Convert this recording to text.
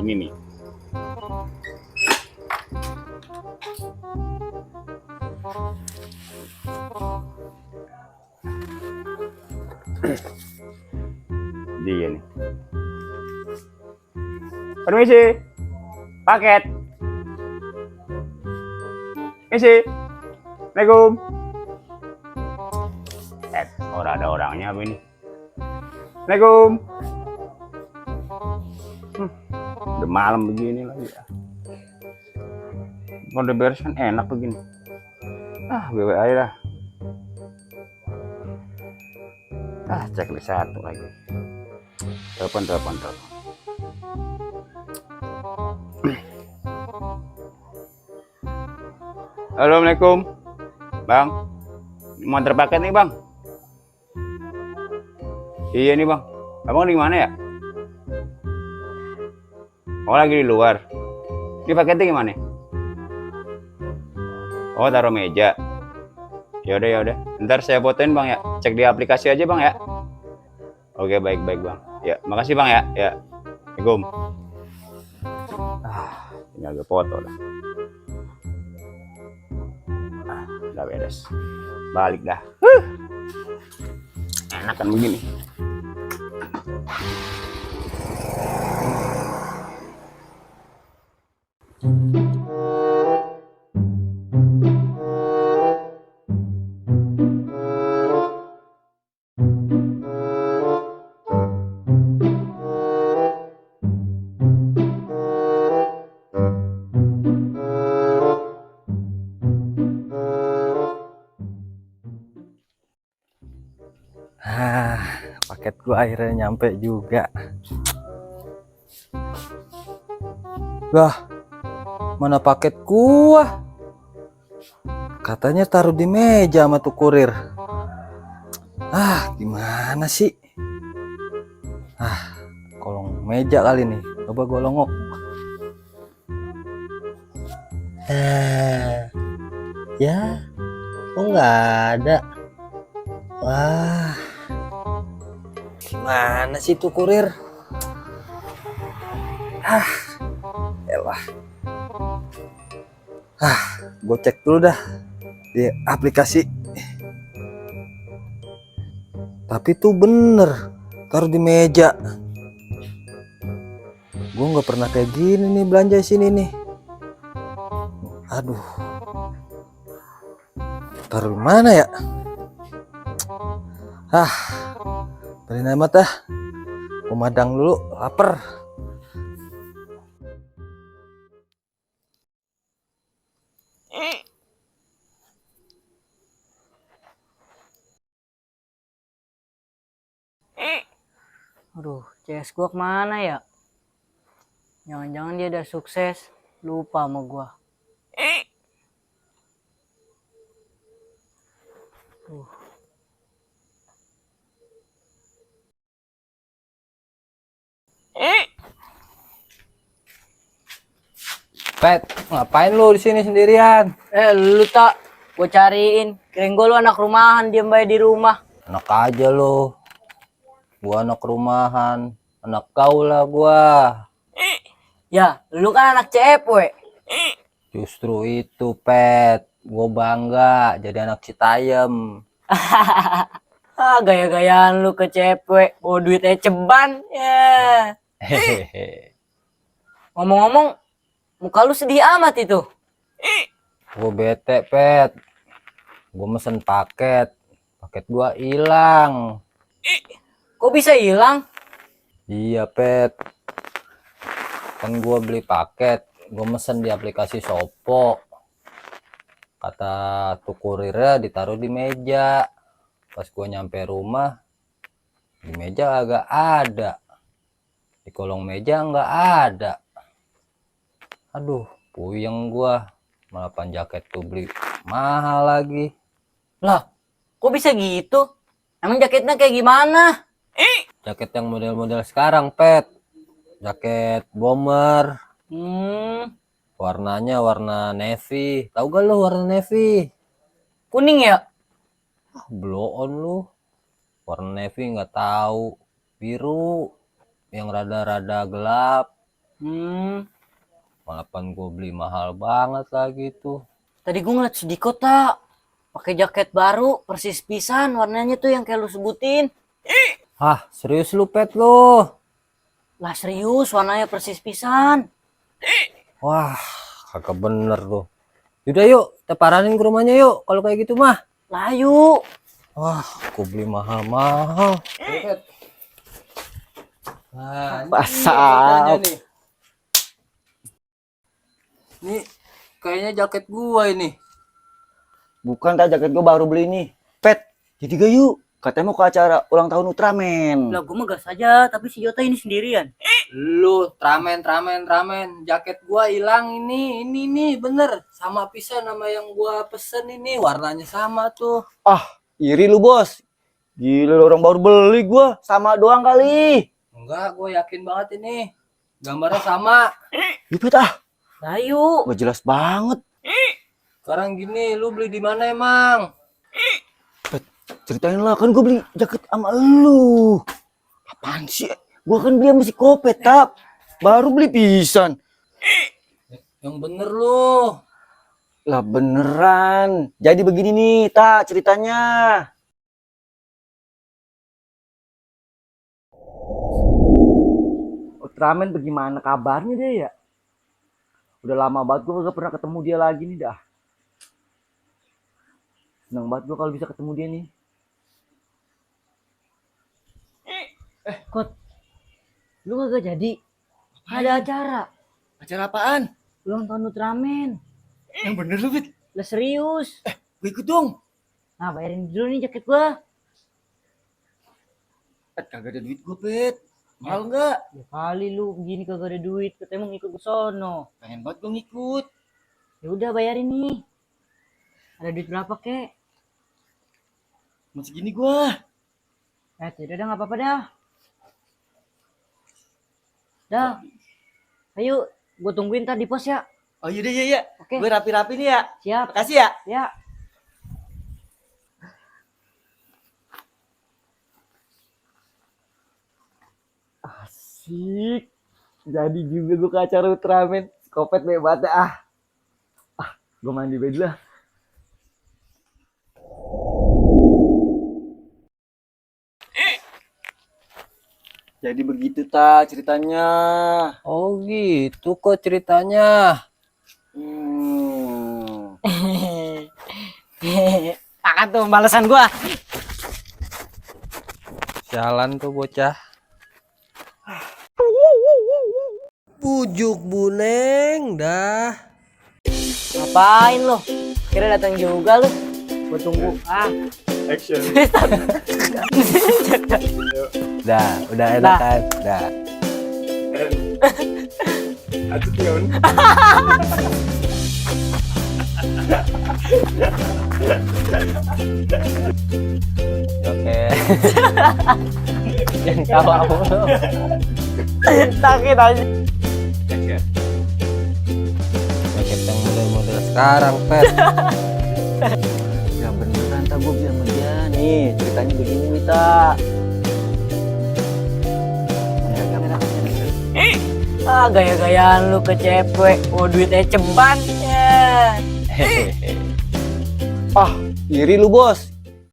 ini nih. Dia nih. Permisi, paket. Permisi, Assalamualaikum. Orang ada orangnya apa ini? Assalamualaikum. Udah malam begini lagi ya. Kalau udah beres kan enak begini. Gue aja lah. Checklist satu lagi. Telepon. Assalamualaikum, Bang. Mau antar paket nih, Bang. Iya nih, Bang. Abang di mana ya? Oh, lagi di luar. Ini paketnya gimana? Oh, taruh meja. Ya udah. Ntar saya fotoin, Bang ya. Cek di aplikasi aja, Bang ya. Oke, baik, Bang. Ya, makasih, Bang ya. Ya. Assalamualaikum. Tinggal gue foto dah. Udah beres. Balik dah. Enak kan begini. Paket gua akhirnya nyampe juga. Wah, mana paket gua? Katanya taruh di meja sama tuh kurir. Gimana sih? Kolong meja kali nih. Coba gua longok. Ya, kok nggak ada? Wah, Gimana sih tuh kurir? Elah. Gue cek dulu dah di aplikasi. Tapi tuh bener, taruh di meja. Gue nggak pernah kayak gini nih belanja sini nih. Aduh, taruh di mana ya? Beri nama dah. Pemadang dulu, lapar. Aduh, CS gua kemana ya? Jangan-jangan dia udah sukses, lupa sama gua. Pet, ngapain lu di sini sendirian? Lu tak gua cariin. Kirain gua lu anak rumahan, diem bae di rumah. Enak aja lu. Gua anak rumahan, anak gaul lah gua. Ya, lu kan anak cewek. Justru itu, Pet. Gua bangga jadi anak Citayam. Gaya-gayaan lu ke cewek, bawa duitnya ceban. Ya. Hehehe. Ngomong-ngomong, muka lu sedih amat itu. Gua bete, Pet. Gua mesen paket. Paket gua hilang. Kok bisa hilang? Iya, Pet. Kan gua beli paket, gua mesen di aplikasi Shopee. Kata tuh kurirnya ditaruh di meja. Pas gua nyampe rumah, di meja agak ada. Di kolong meja nggak ada. Aduh, puyeng gua. Malahan jaket tuh beli mahal lagi. Lah, kok bisa gitu? Emang jaketnya kayak gimana? Jaket yang model-model sekarang, Pet. Jaket bomber. Warnanya warna navy. Tahu gak lu warna navy? Kuning ya? Blow on lu. Warna navy nggak tahu. Biru yang rada-rada gelap. Malahan gua beli mahal banget lagi tuh. Tadi gue ngeliat si Diko tak pakai jaket baru persis pisan warnanya tuh yang kayak lu sebutin. Hah, serius lu pet lu? Lah serius warnanya persis pisan. Wah, kagak bener tuh. Yaudah yuk, kita paranin ke rumahnya yuk. Kalau kayak gitu mah. Lah yuk. Wah, aku beli mahal-mahal. Nah, ini Pasal. jaketannya nih. Nih, kayaknya jaket gua ini. Bukan tak, jaket gue baru beli nih. Pet, jadi gak yuk. Katanya mau ke acara ulang tahun Ultraman. Lah gue mah gas aja tapi si Jota ini sendirian. Lu, tramen. Jaket gua hilang ini nih, bener. Sama pisan sama yang gua pesen ini. Warnanya sama tuh. Iri lu bos. Gila lu, orang baru beli gua. Sama doang kali. Enggak, gua yakin banget ini. Gambarnya sama. Yuk Pet ah. Lah yuk. Gak jelas banget. Sekarang gini, lu beli di mana emang? Ceritain lah, kan gue beli jaket sama lu. Apaan sih? Gue kan beli sama si Kopet, tap. Baru beli pisan. Yang bener lu. Lah beneran. Jadi begini nih, tak ceritanya. Ultraman bagaimana kabarnya dia ya? Udah lama banget gue gak pernah ketemu dia lagi nih dah. Seneng banget gue kalau bisa ketemu dia nih. Kot. Lu kagak jadi? Ada acara. Acara apaan? Ulang tahun Ultraman. Yang bener lu, Fit. Lah serius. Gue ikut dong. Nah bayarin dulu nih jaket gua. Kagak ada duit gue, Pet. Mahal nggak? Ya kali lu begini kagak ada duit, katanya mau ngikut ke sono. Pengen banget gue ngikut. Ya udah bayarin nih. Ada duit berapa kek? Masih gini gue. Yaudah dah nggak apa-apa dah. Dah. Ayo, gue tungguin tadi di pos ya. Oh iya iya. Oke. Gue rapi-rapi nih ya. Siap. Makasih ya. Ya. Asik. Jadi juga gue ke acara Ultraman. Kopet banget ah. Gue mandi baju lah. Jadi begitu tak ceritanya. Oh gitu kok ceritanya. Kakak tuh balasan gua. Sialan tuh bocah. Pujuk buneng dah. Ngapain lo? Kira datang juga lu. Gua tunggu. Action. Udah enak kan? Dah. Action. Oke. Jangan tawa mulu. Sakit aja. Action. Jaket yang model-model sekarang, Pet. Ya beneran tak, gue bilang sama dia. Nih ceritanya begini nih tak. Gaya-gayaan lu ke cewek. Duitnya ceban. Ya. Iri lu bos.